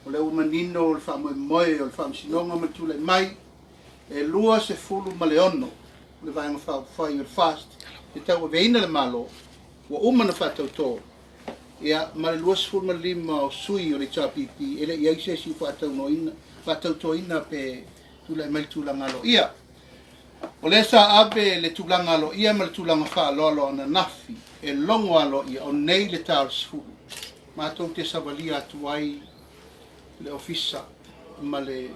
O lea ua manino le faamoemoe o le Faamasinoga ma le tulai mai, e 26 le Vaega Faaupufai o le FAST e tauaveina le Malo ua uma ona faatautō, ia, ma le 25 o sui o le HRPP e le i i ai se isi ua faatautoina pe tulai mai le tulaga aloaia. O lea sa ave le tulaga aloaia ma le tulaga faaaloalo ananafi e logo aloaia o nei le ta o le 10, matou te savalia atu ai le Ofisa ma le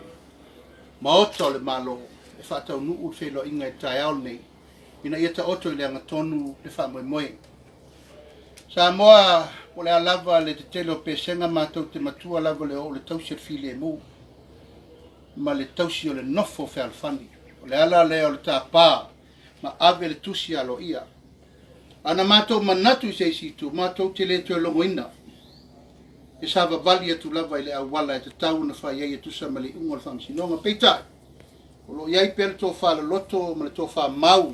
Maota o le Malo e faataunuu le feiloaiga i le taeao lenei ina ia taoto i le agatonu le faamoemoe. Samoa, po o le a lava le tetele o pesega, matou te matua lava le oo o le tausi o le filemu ma le tausi o le nofo fealofani. O le ala lea o le tapa ma ave le tusi aloaia. A na matou manatu i se isi itu, matou te le toe logoina e savavali atu lava i le auala e tatau ona fai ai e tusa ma le iuga o le Faamasinoga. Peitai, o lo o i ai pea le tofa loloto ma le tofa mau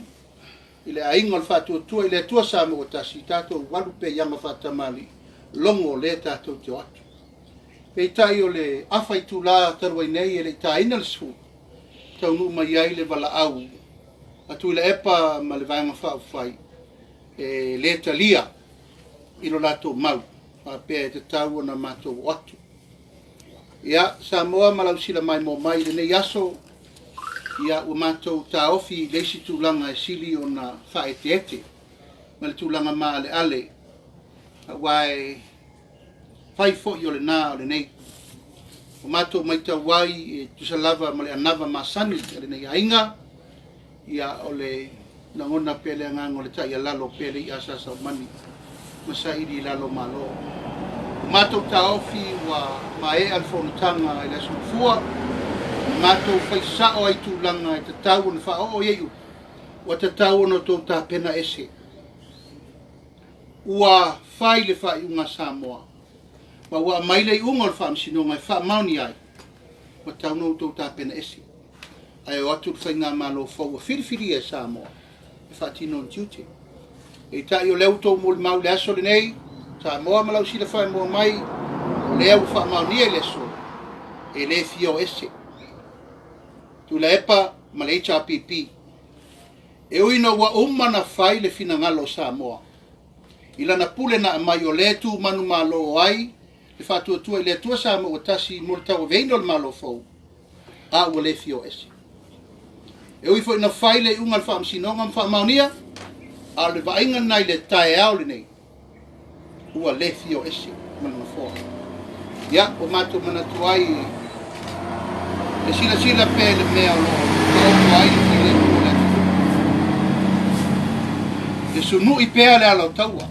i le aiga o le Faatuatua i le Atua Samoa ua tasi, tatou alu pea i aga faatamalii, logo o lea tatou te o atu. Peitai o le afa itula talu ai nei e le i taina le 10, taunuu mai ai le valaau a Tuilaepa ma le Vaega Faaupufai e le talia i lo latou mau faapea e tatau ona matou o atu. Ia, Samoa ma lau sila maimoa mai i lenei aso, ia ua matou taofi i le isi tulaga e sili ona faaeteete ma le tulaga maaleale, aua e fai foi o lena o lenei. Ua matou matau ai e tusa lava ma le anava masani a lenei aiga, ia o le lagona pea le agaga o le taialalo pea le i'a sa saumani ma saili i lalo malo. Ua matou taofi ua maea le fonotaga i le Aso Gafua, na matou fai sao ai tulaga e tatau ona faaoo i ai upu, ua tatau ona outou tapena ese. Ua fai le faaiuga a Samoa ma ua aumai le iuga o le Faamasinoga e faamaonia ai, ua tatau ona outou tapena ese, ae o atu le faigamalo fou ua filifilia e Samoa e faatino ona tiute. Peitai o lea ua outou molimau i le aso lenei, Samoa ma lau sila faimoa mai, o lea ua faamaonia i le aso, e le fia o ese. Tuilaepa ma le HRPP, E ui ina ua uma ona fai le finagalo o Samoa i lana pule na aumai o lea e tu manumalo ai le faatuatua i le Atua Samoa ua tasi mo le tauaveina o le Malo fou, a ua le fia o ese. E ui foi ina fai le iuga a le Faamasinoga ma faamaonia, a o le vaaiga lena i le taeao lenei, ua le fia o ese ma le Nofoa. Ia, ua matou manatu ai e silasila pea i le mea o lo o taoto ai le filemu o le atunuu. E sunui pea le ala o taua,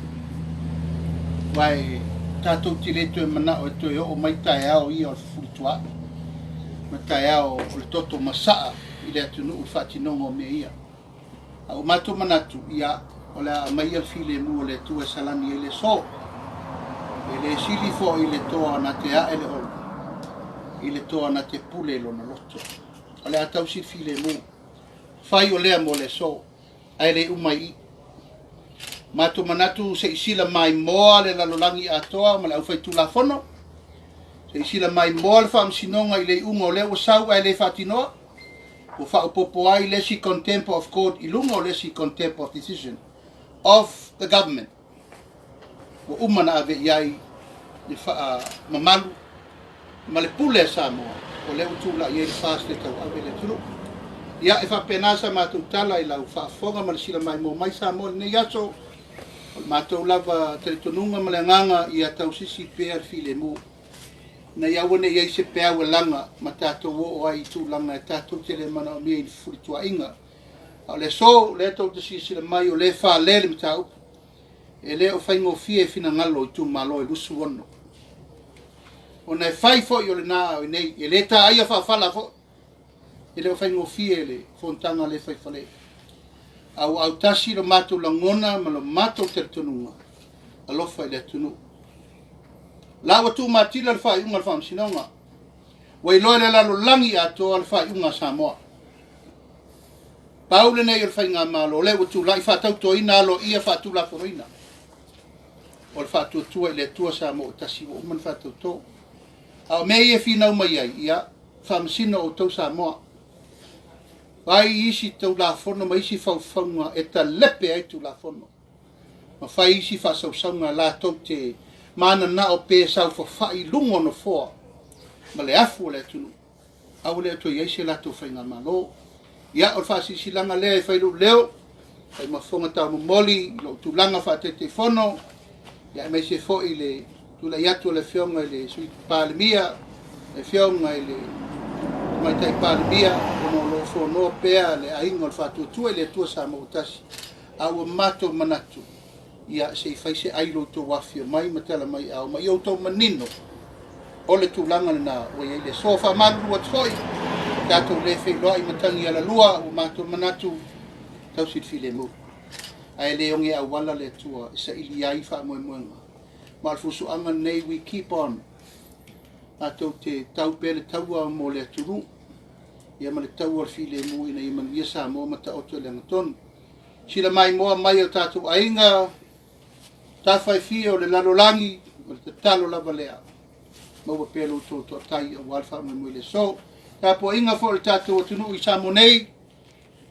aua e tatou te le toe manao e toe oo mai taeao ia o le fefulituaai ma taeao o le toto masaa i le atunuu i le faatinoga o mea ia. A ua matou manatu, ia, o le a aumaia le filemu o le Atua e salani ai le aso. E le sili foi le toa na te ae le olo i le toa na te pule i lona loto. O le a tausi le filemu. Fai o lea mo le aso, ae le uma i i. Matou manatu se i sila maimoa le lalolagi atoa ma le aufaitulafono, se i sila maimoa le faamasinoga i le iuga o lea ua sau ae le faatinoa, ua faaopoopo ai le isi contempt of court i luga o le isi contempt of decision of the government ua uma ona ave i ai le faamamalu ma le pule a Samoa, o lea ua tulai ai le FAST e tauave le atunuu. Ia, e faapena sa matou tala i lau faafofoga ma le sila maimoa mai Samoa i lenei aso. O le matou lava talitonuga ma le agaga ia tausisi pea le filemu. Ina ia aua ne i i ai se peau e laga ma tatou oo ai i tulaga e tatou te le manaomia i ni fefulituaaiga. A o le aso, o lea tou te silasila mai o lea e fale le mataupu. E le o faigofie finagalo o itumalo e 26. Ona e fai foi o lena a o inei, e le taaia faafala foi. E le o faigofie le fonotaga lea e fai fale. A ua autasi lo matou lagona ma lo matou talitonuga, alofa i le atunuu. La ua tuumatila le faaiuga a le Faamasinoga. Ua iloa e le lalolagi atoa le faaiuga a Samoa. Pau lenei o le faigamalo, o lea ua tulai faatautoina aloaia faatulafonoina o le faatuatua i le Atua Samoa ua tasi ua uma ona faatauto. A o mea ia e finau mai ai, ia, faamasino outou Samoa. Fai isi Tulafono ma isi faufauga e talepe ai Tulafono, ma fai isi faasausauga latou te mananao pe saofafai i luga o nofoa ma le afu o le atunuu, a ua le o toe i ai se latou faigamalo. Ia, o le faasilasilaga lea e fai lou leo, fai ma fofoga taumomoli i lou tulaga faa-Taitaifono, ia aemaise foi le tulai atu o le Afioga i le Sui Palemia, le Afioga i le Tamaitai Palemia, ona o lo o fonoa pea le Aiga o le Faatuatua i le Atua Samoa ua Tasi, a ua matou manatu, ia se i fai se ai lo outou afifio mai ma tala mai ao ma ia outou manino o le tulaga lena ua i ai le aso. Faamalulu atu foi, tatou le feiloai matagi alalua, ua matou manatu tausi le filemu. Ae le oge auala le Atua e saili ai faamoemoega. Ma o le fusuaga lenei, we keep on. Matou te tau pea le taua mo le atunuu, ia ma le taua o le filemu ina ia manuia Samoa ma taoto i le agatonu. Sila maimoa mai o tatou aiga, tafa e fia o le lalolagi, o le tatalo lava lea. Maua pea lo outou toatai aua le faamoemoe i le aso. Tapuaiga foi o le tatou atunuu i Samoa nei,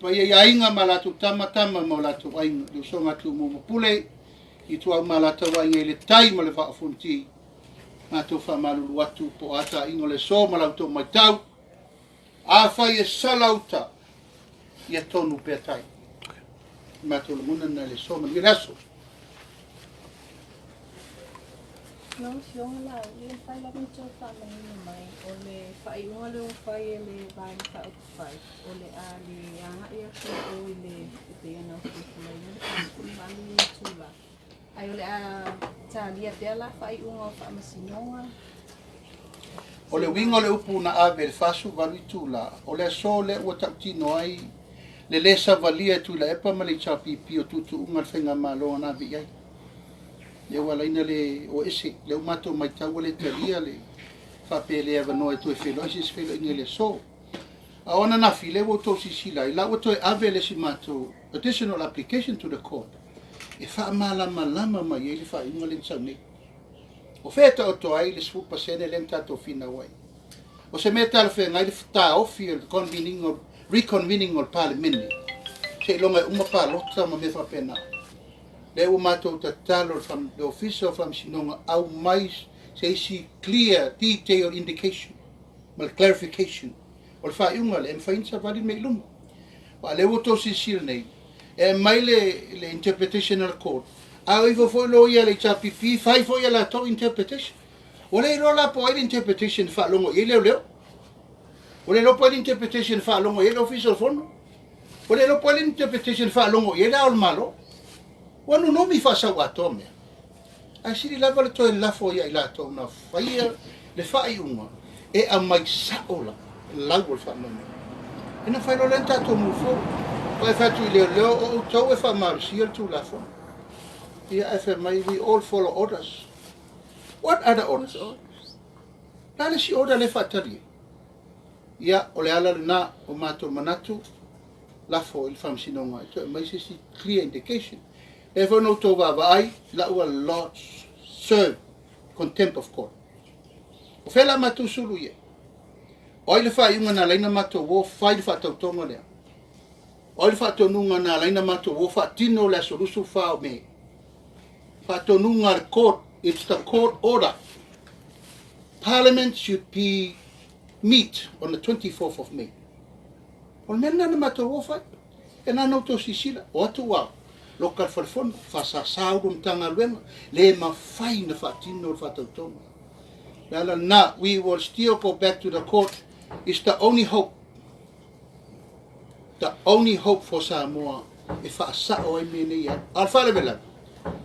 paia i aiga ma latou tama, tama ma o latou aiga, le usoga a Tumua ma Pule, Ituau ma Alataua, Aiga i le Tai ma le Vaa o Fonoti. Matou faamalulu atu po o a taaiga o le aso ma la outou matau. Afai e sala uta, ia tonu pea tai. Matou lagona lena i le aso, manuia le aso. Lau Afioga Laauli, e mafai lava ona toe faamanino mai, o le faaiuga lea ua fai e le Vaega Faaupufai, o le a le agai atu i o i le, e pei ona felafolaina le 48 itula, ae o le a talia pea la faaiuga o faamasinoga? O le uiga o le upu na ave i le 48 itula, o le aso lea ua tautino ai le lē savalia e Tuilaepa ma le HRPP o tuutuuga o le faigamalo na ave i ai. Lea ua ala ai ona le o ese, lea ua matou matau ua le talia le faapea e le avanoa e toe feiloai se isi feiloaiga i le aso. A o ananafi, lea ua outou silasila ai, la ua toe ave le isi matou additional application to the court e faamalamalama mai ai le faaiuga lea na sau nei. O fea e taoto ai le 10% lea na tatou finau ai? O se mea talafeagai le taofi o le convening o reconvening o le Palemene seiloga e uma palota ma mea faapena. Lea ua matou tatalo le Ofisa o Faamasinoga aumai se isi clear detailed indication ma le clarification o le faaiuga lea e mafai ona savali le mea i luma. Aua o lea ua outou silasila nei, e aumai le interpretation a le court, a o ifo foi loia a le HRPP fai foi a latou interpretation. Ua le iloa la po o ai le interpretation e faalogo i ai leoleo. Ua le iloa po o ai le interpretation e faalogo i ai le Ofisa o le Fono. Ua le iloa po o ai le interpretation e faalogo i ai le Ao o le Malo. Ua nunumi faasau atoa mea. Ae sili lava le toe lafo ia i latou na faia le faaiuga e aumai sao la lau o le faamoemoe. Ona fai loa lea ona tatou move forward. Aua e fai atu i leoleo, o outou e faamalosia le Tulafono. Ia ae fai mai, we all follow orders. What other orders? O le a le isi order lea e faatali ai? Ia, o le ala lena o matou manatu, lafo i le Faamasinoga e toe aumai se isi clear indication. Lea foi na outou vaavaai, la ua lodge, serve contempt of court. O fea la matou sulu i ai? O ai le faaiuga na ala ai ona matou o fai le faatautoga lea? O ai le faatonuga na ala ai ona matou o faatino le aso 24 o Me? Faatonuga a le court, it's the court order. Parliament should be meet on the 24th of May. O le mea lena na matou o fai. E na ona outou silasila, o atu ua loka le falefono, faasasa ulu Matagaluega, le mafai ona faatino le faatautoga. O le ala lena, we will still go back to the court. It's the only hope. The only hope for Samoa e faasao ai mea nei e alu. A o le faalavelave,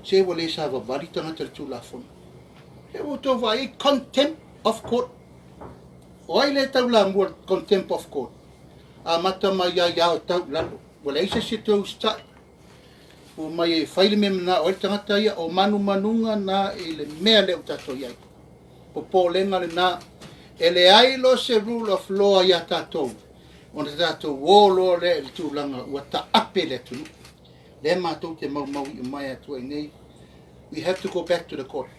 se ua le savavali tagata i le Tulafono. Lea ua outou vaai ai, contempt of court. O ai lea e taulamua i le contempt of court? Amata mai lava i ao e tau i lalo. Ua leai se isi e toe usitai. Ua omai e fai le mea e manao ai le tagata ia, o manumanuga na i le mea lea ua tatou i ai. Popolega lena, e leai loa se rule of law ia tatou, ona tatou o loa lea i le tulaga ua taape le atunuu. Lea matou te maumau iu mai atu ai nei, we have to go back to the court.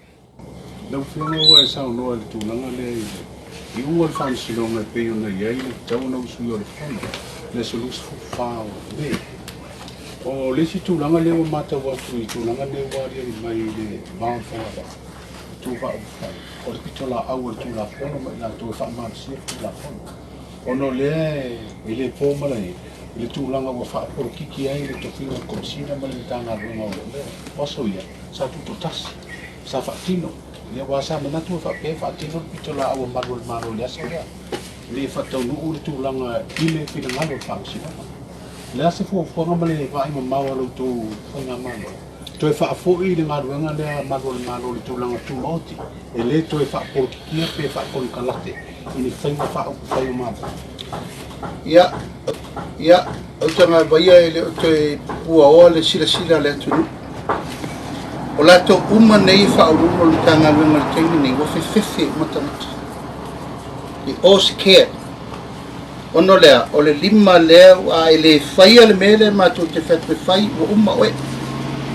Lau Afioga ua e saunoa i le tulaga lea i le iuga o le Faamasinoga e pei ona i ai le tatau ona usuia o le Fono i le aso 24 o Me. O le isi tulaga lea ua matau atu i tulaga nei ua aliali mai i le va o le Faigamalo, Itu Faaupufai, o le pitolaau a le Tulafono ma i latou e faamalosia le Tulafono. Ona o lea e le po malae i le tulaga ua faapolokiki ai le tofiga o le Komesina ma le Matagaluega o Leoleo. O aso ia, sa tutoatasi, sa faatino. Ia aua sa manatu e faapea e faatino le pitolaau a malu o le Malo i le aso lea, ina ia faataunuu le tulaga i le finagalo o le Faamasinoga. O le a se fuafuaga ma le vaai mamao a la outou Faigamalo? Toe faafoi le galuega lea a malu o le Malo i le tulaga tumaoti, e le toe faapolokikia pe faakonekarate i ni faiga faaupufai o Malo. Ia, ia, autagavaia e le o toe puaoa le silasila a le atunuu. O latou uma nei e faauluulu o le Matagaluega i le taimi nei, ua fefefe uma tagata. They all scared. Ona o le a? O le lima lea, a e le faia le mea lea matou te fai atu e fai, ua uma oe.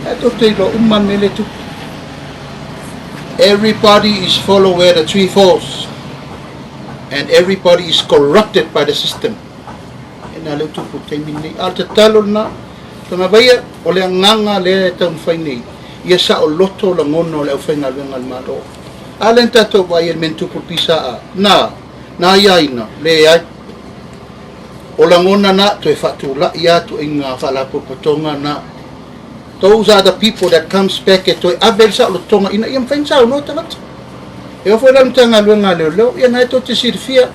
Ae tou te iloa uma le mea lea e tupu. Everybody is follow where the tree falls. And everybody is corrupted by the system. E nā lea ua tupu i le taimi lenei. A o le tatalo lena, Tagavaia, o le agaga lea e taumafai nei, ia saoloto lagona o le aufaigaluega a le Malo. A lea na tatou vaai ai i le mea na tupu i le PSA, na, na aiaina, leai. O lagona na, toe faatulai lava ituaiga faalapotopotoga na. Those are the people that comes back e toe ave ai le saolotoga ina ia mafai ona saunoa tagata. E oo foi la i le Matagaluega a Leoleo, ia na e tou te silafia,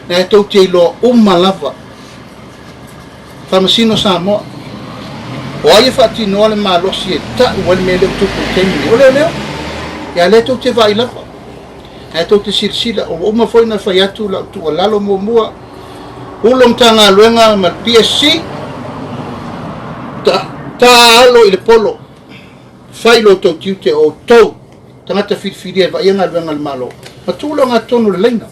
na e tou te iloa uma lava Faamasino Samoa. O ai e faatinoa le malosi e tau ai le mea lea ua tupu i le taimi nei? O leoleo. Ia lea tou te vaai lava. Ae tou te silasila, ua uma foi ona fai atu lau tuualalo muamua, Ulo Matagaluega ma le PSC, ta, ta alo i le polo, fai lo outou tiute o outou tagata filifilia e vaaia galuega a le Malo, ma tuu le ogatotonu o le laina.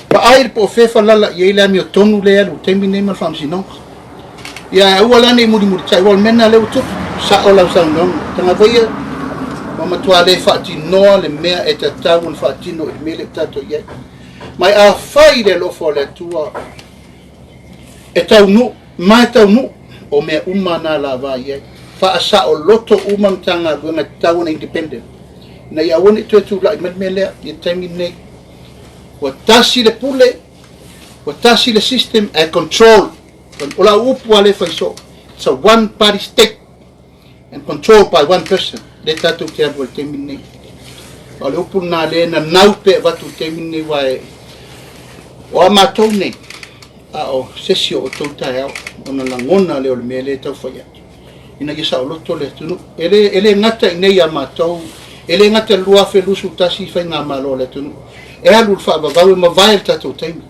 Vaai le po o fea e falala i ai le amiotonu lea e alu i le taimi lenei ma le faamasinoga. Ia ae aua la ne i mulimulitai, aua o le mea lena lea ua tupu. Sao lau saunoaga. Tagavaia, ua matua le faatinoa le mea e tatau ona faatino i le mea lea ua tatou i ai. Ma e afai i le alofa o le Atua e taunuu, ma e taunuu, o mea uma na lava i ai. Faasaoloto uma Matagaluega e tatau ona independent, ina ia aua ne i toe tulai mai le mea lea i le taimi lenei. Ua tasi le pule, ua tasi le system ae control. O lau upu lava lea e fai soo, it's a one party state and controlled by one person. Lea tatou te alu ai i le taimi lenei. O le upu lena lea e nanau pea e avatu i le taimi lenei aua e, o a matou nei, a o se isi o outou taeao, ona lagona lea o le mea lea e tau fai atu. Ina ia saoloto le atunuu. E le, e le gata i nei a matou, e le gata i le 2021 faigamalo a le atunuu. E alu i le faavavau e mavae le tatou taimi,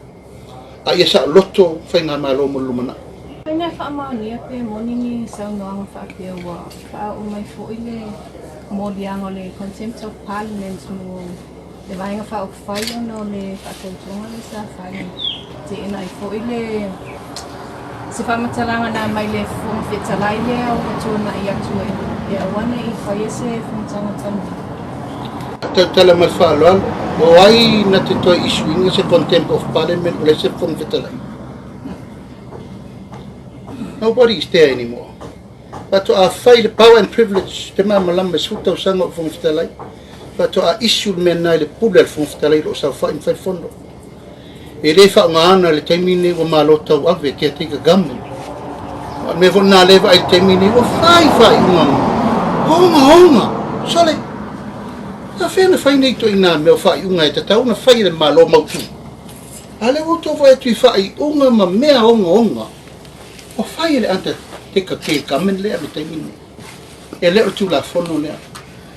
a ia saoloto faigamalo mo le lumanai. Fai mea faamaonia pe moni ni saunoaga faapea ua faaoo mai foi le moliaga o le Contempt of Parliament mo le Vaega Faaupufai ona o le faatautoga lea sa fai. Teena ai foi le se faamatalaga na aumai le Fofoga Fetalai lea ua tuanai atu e e aua ne i faia se fonotaga talu ai. Tautala ma le faaaloalo, o ai na te toe issue ina se Contempt of Parliament o le se Fofoga Fetalai? Nobody is there anymore. Faatoa fai le power and privilege te malamalama i 10 tausaga o Fofoga Fetalai. Faatoa issue le mea lena i le pule a le Fofoga Fetalai o lo o saofai ma fai le fono. E le faaaogaina i le taimi lenei ua malo tauave caretaker government. O le mea foi lena lea e vaai i le taimi lenei ua fai faaiuga ogaoga. Sole, a fea na fai nei ituaiga mea o faaiuga e tatau ona fai e le Malo mautu? A lea ua outou vaai atu i faaiuga ma mea ogaoga ua fai e le undertaker government lea i le taimi lenei. E le o le Tulafono lea.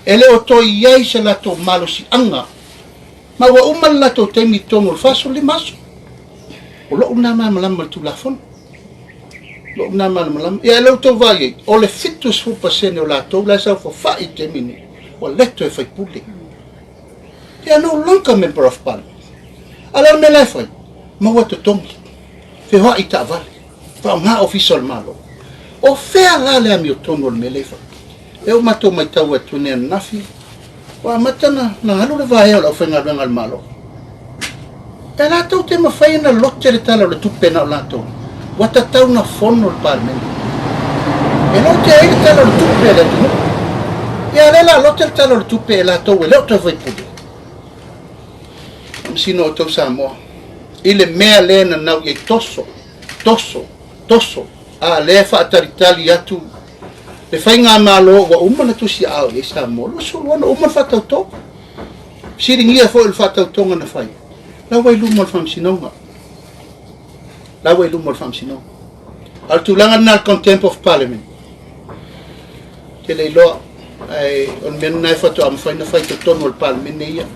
E le o toe i ai se latou malosiaga ma ua uma le latou taimi i totonu o le 45 aso. O lou lena malamalama i le Tulafono. Lou lena malamalama. Ia e le outou vaai ai, o le 70% o latou la e saofafai i le taimi lenei, ua le toe faipule. They are no longer member of parliament. A o le a le mea la e fai? Maua totogi, feoai i taavale, faaaoga ofisa o le Malo. O fea la le amiotonu o le mea lea e fai? Lea ua matou matau atu nei ananafi, Ua amata na na alu le vaea o le aufaigaluega a le Malo. E latou te mafai ona lote le Tala o le Tupe na o latou, ua tatau na fono le Palemene. E lote ai le Tala o le Tupe a le atunuu. Ia a lea la lote le Tala o le Tupe e latou e le o toe faipule. Faamasino outou Samoa i le mea lea na nau i ai toso, toso, toso, a lea e faatalitali atu le faigamalo ua uma ona tusiaao i ai Samoa, 26 na uma ona faatauto. Fesiligia foi o le faatautoga na fai, la ua i luma o le faamasinoga. La ua i luma o le faamasinoga. A o le tulaga lena o le contempt of parliament, te le iloa, ae o le mea lena e faatoa mafai ona fai i totonu o le Palemene ia.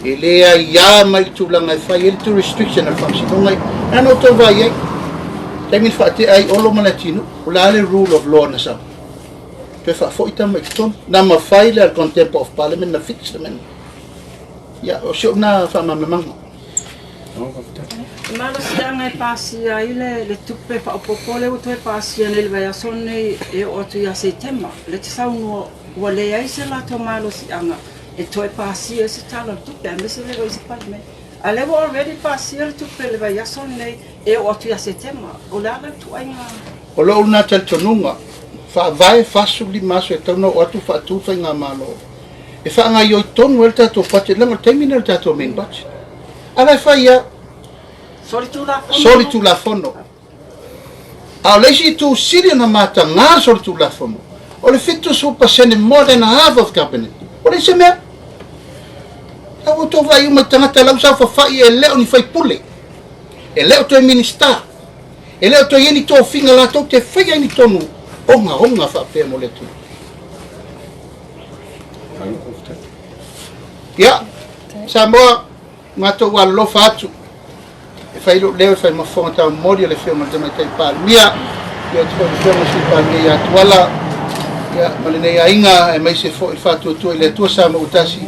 E le aiā mai le tulaga e fai ai le jurisdiction a le faamasinoga ia. Na na outou vaai ai, taimi na faatea ai Olo ma Leatinuu, o le a le rule of law na sau? Toe faafoi tama i totonu. Na mafai le contempt of parliament na fix le mea lena. Ia, o si ou na faamalamalamaga. E malosiaga e pasia ai le tupe faaopoopo lea ua toe pasia nei i le vaiaso lenei e oo atu ia Setema. O lea e te saunoa ua leai se latou malosiaga e toe pasia ai se Tala o le Tupe aemaise lea ua i ai se Palemene. A o lea ua already pasia le tupe i le vaiaso lenei e oo atu ia Setema. O le a la le ituaiga? O lou lena talitonuga, faavae 45 aso e tatau ona oo atu faatu le faigamalo e faagaioi tonu ai le tatou budget leaga o le taimi lena o le tatou main budget. A la e fai lava. Solitulafono. A o le isi itu sili ona mataga le solitulafono, o le 70% more than half of cabinet. Ua leai se mea. A ua outou vaai uma i tagata la ua saofafai e le o ni faipule, e le o toe Minista, e le o toe i ai ni tofiga latou te faia ai ni tonu ogaoga faapea mo le atunuu. Ia, Samoa, matou alolofa atu e fai lou leo e fai ma fofoga taumoli o le Afioga i le Tamaitai Palemia, ia atu foi le Afioga i le Sui Palemia ia Tuala, ia, ma lenei aiga, aemaise foi le faatuatua i le Atua Samoa ua tasi,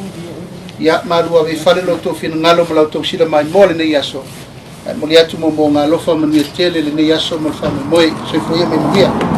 ia, malu ave i fale lo outou finagalo ma la outou sila maimoa lenei aso. Ae momoli atu moomooga alofa manuia tele lenei aso ma le faamoemoe. Soifua ia ma ia manuia.